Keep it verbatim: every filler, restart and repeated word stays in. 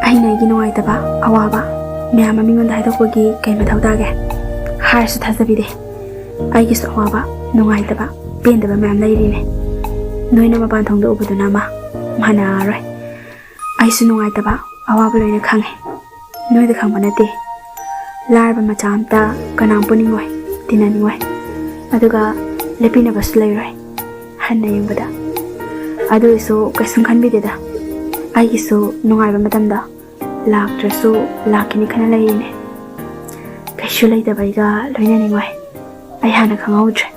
ꯑꯩꯅ ꯑꯩꯒꯤ ꯅꯨꯡꯉꯥꯏꯇꯕ, ꯑꯋꯥꯕ ꯃꯌꯥꯝ ꯑꯃ ꯃꯤꯉꯣꯟꯗ ꯍꯥꯏꯗꯣꯛꯄꯒꯤ ꯀꯩ ꯃꯊꯧ ꯇꯥꯒꯦ? ꯍꯥꯏꯔꯁꯨ ꯊꯥꯖꯕꯤꯗꯦ꯫ ꯑꯩꯒꯤꯁꯨ ꯑꯋꯥꯕ, ꯅꯨꯡꯉꯥꯏꯇꯕ, ꯄꯦꯟꯗꯕ ꯃꯌꯥꯝ ꯂꯩꯔꯤꯅꯦ꯫ ꯅꯣꯏꯅ ꯃꯄꯥꯟ ꯊꯣꯡꯗ ꯎꯕꯗꯨꯅ ꯑꯃ, ꯃꯥꯟꯅꯔꯔꯣꯏ꯫ ꯑꯩꯁꯨ ꯅꯨꯡꯉꯥꯏꯇꯕ, ꯑꯋꯥꯕ ꯂꯣꯏꯅ ꯈꯪꯉꯦ꯫ ꯅꯣꯏꯗ ꯈꯪꯕ ꯅꯠꯇꯦ꯫ ꯂꯥꯏꯔꯕ ꯃꯆꯥ ꯑꯝꯇ ꯀꯅꯥꯝ ꯄꯨꯅꯤꯡꯉꯣꯏ, ꯇꯤꯟꯅꯅꯤꯡꯉꯣꯏ꯫ ꯑꯗꯨꯒ ꯂꯦꯞꯄꯤꯅꯕꯁꯨ ꯂꯩꯔꯣꯏ, ꯍꯟꯅ ꯌꯦꯡꯕꯗ꯫ ꯑꯗꯨ ꯑꯣꯏꯔꯁꯨ ꯀꯩꯁꯨꯝ ꯈꯟꯕꯤꯗꯦꯗ꯫ ꯑꯩꯒꯤꯁꯨ ꯅꯨꯡꯉꯥꯏꯕ ꯃꯇꯝꯗ ꯂꯥꯛꯇ꯭ꯔꯁꯨ ꯂꯥꯛꯈꯤꯅꯤ ꯈꯟꯅ ꯂꯩꯔꯤꯅꯦ꯫ ꯀꯩꯁꯨ ꯂꯩꯇꯕ ꯑꯩꯒ ꯂꯣꯏꯅꯅꯤꯡꯉꯣꯏ꯫ ꯑꯩ ꯍꯥꯟꯅ ꯈꯪꯍꯧꯗ꯭ꯔꯦ꯫